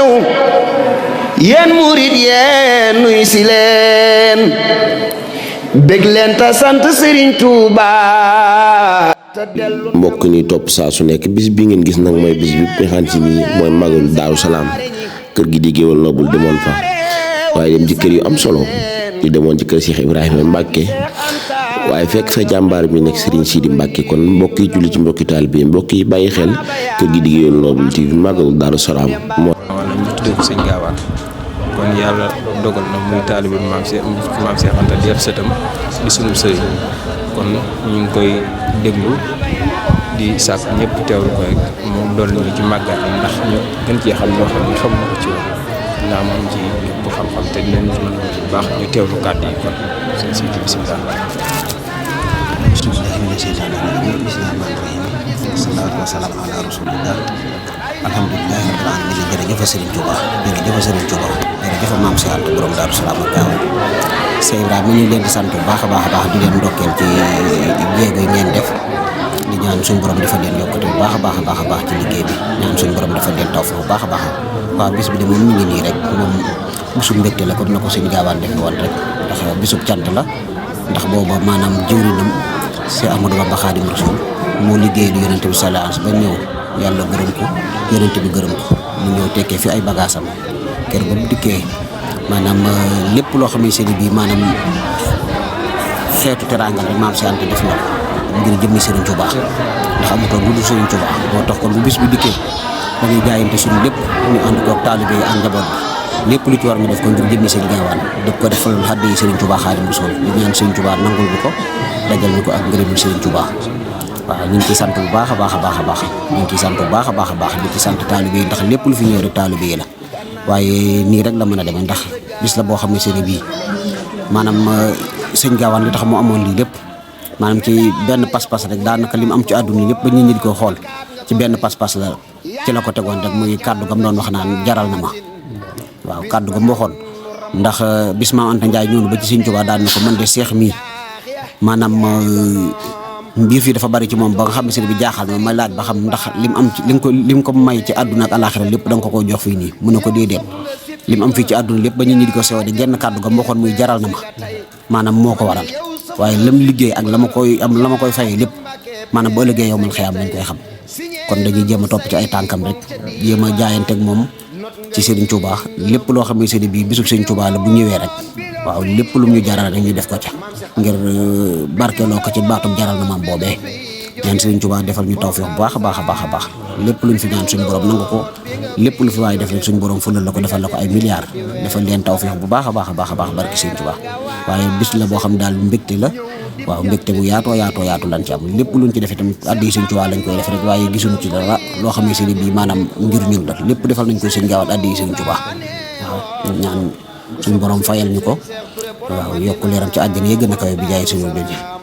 ñëw yéen murid yéen nuy si leen bég leen ta sant Serigne Touba. mbokk ni topp saa su nekk bis bi ngeen gis nag mooy bis bi nga xam si ni mooy magalu Daaru Salaam kër gi di Géwal Noble demoon fa waaye dem ci kër yu am solo ñu demoon ci kër Cheikh Ibrahima Mbacke waaye fekk fa jàmbaar bi nekk Serigne Sidi Mbacke kon mbokk yi julli ci mbokki taalibe bi mbokk yi bàyyi xel kër gi di Géwal Noble ci magalu Daaru Salaam moo wala ñu tuddee ko sëñ Gaawaan kon yàlla dogal na muy taalibe maam Cheikh Anta di ab sëtam di sunu sëriñ kon ñu ngi koy déglu di sàkk ñëpp teewlu ko rek moom dool ñu ci màggal ndax ñu gën cee xam loo xam ne xam na ko ci woon ndax moom ci bu xam-xam te dinañ ci mën a bu baax ñu teewlu kàddu yi kon sëñ si bisimilah. bismillahi mina sheytaani rajiim bismillahi rahmaani rahiim salaatu wa salaam ala rasulillah alhamdulillahi rabbil alamin jërëjëf Serigne Touba jërëjëf Serigne Touba jërëjëf maam Cheikh Anta borom Daaru Salaam ak Gaawaan Sëñ Ibrahima ñu ngi leen di sant bu baax a baax di leen ndokkeel ci jéego yi ngeen def di ñaan suñu borom dafa leen yokkute bu baax a baax ci liggéey bi ñaan suñu borom dafa leen taw bu baax a baax waaw bis bi de moom ñu ngi nii rek moom bisub mbégte la ko dina ko Sëñ Gaawaan def woon rek ndax bisub cant la ndax booba maanaam jëwrinam Cheikh Ahmadou Bamba Khadim Rasoul moo liggéey lu yonente bi sallallahu alayhi wasallam ba ñëw yàlla gërëm ko yonente bi gërëm ko mu ñëw tekkee fi ay bagaasam kër ba mu dikkee maanaam lépp loo xamante ne bii maanaam xeetu teraangal rek maam Cheikh Anta def na ko ngir jëmmi Serigne Touba ndax amutoon lu dul Serigne Touba moo tax kon bu bis bi dikkee dañuy jaayante suñu lépp ñu ànd koog taalibe yi ak njaboot bi lépp lu ci war ñu def ko ngir jëmmi Serigne Gaawaan def ko defal xaddi yi Serigne Touba Khadim Rasoul di ñaan Serigne Touba nangul ñu ko dajal ñu ko ak ngërëmul Serigne Touba waaw ñu ngi ciy sant bu baax a baax ñu ngi ciy sant bu baax a baax di ci sant taalibe yi ndax lépp lu fi ñëw rek taalibe yi la waaye nii rek la mën a demee ndax bis la boo xam ne seen bii maanaam sëñ Gaawaan li tax mu amoon lii lépp maanaam ci benn pas-pas rek daanaka li mu am ci àdduna lépp ba nit ñi di ko xool ci benn pas-pas la ci la ko tegoon rek muy kàddu gam doon wax naan jaral na ma waaw kàddu gam waxoon ndax bis maam Anta Ndiaye ñëw ba ci sëñ Tuubaa daan na ko man de seex mii maanaam mbir fii dafa bari ci moom ba nga xam ne sëñ bi jaaxal na ma laaj ba xam ndax lim am ci lim ko may ci àdduna ak alaaxira lépp da nga ko jox fii nii mu ne ko déedéet lim am fii ci àdduna lépp ba nit ñi di ko sew de genn kàddu ga waxoon muy jaral na ma maanaam moo ko waral waaye lam liggéey ak la ma koy fayee lépp maanaam boo liggéey yow man xëyam lañ koy xam kon dañuy jéem a topp ci ay tànkam rek jéem a jaayanteeg moom ci Serigne Touba lépp loo xam ne sëñ bi bisub Serigne Touba la bu ñëwee rek waaw lépp lu mu ñu jaral rek ñu def ko ca ngir barkeloo ko ci baatum jaral na maam boobee ñaan Serigne Touba defal ñu tawfiix bu baax a baax lépp luñ fi ñaan suñu borom nangu ko lépp lu fi waaye def rek suñu borom fulal la ko defal la ko ay milliards defal leen tawfiix bu baax a baax barke Serigne Touba waaye bis la boo xam daal mbégte la waaw mbégte bu yaatoo lañ ci am lépp luñ ci defee tamit addi Serigne Touba lañ koy def rek waaye gisuñu ci dara loo xam ne sëñ bi maanaam ngir ñun la lépp defal nañ ko Sëñ Gaawaan addi Serigne Touba waaw ñaan suñu borom fayal ñu ko waaw yokk leeram ci àjjana yi gën a kawe bi jaay suñu bëj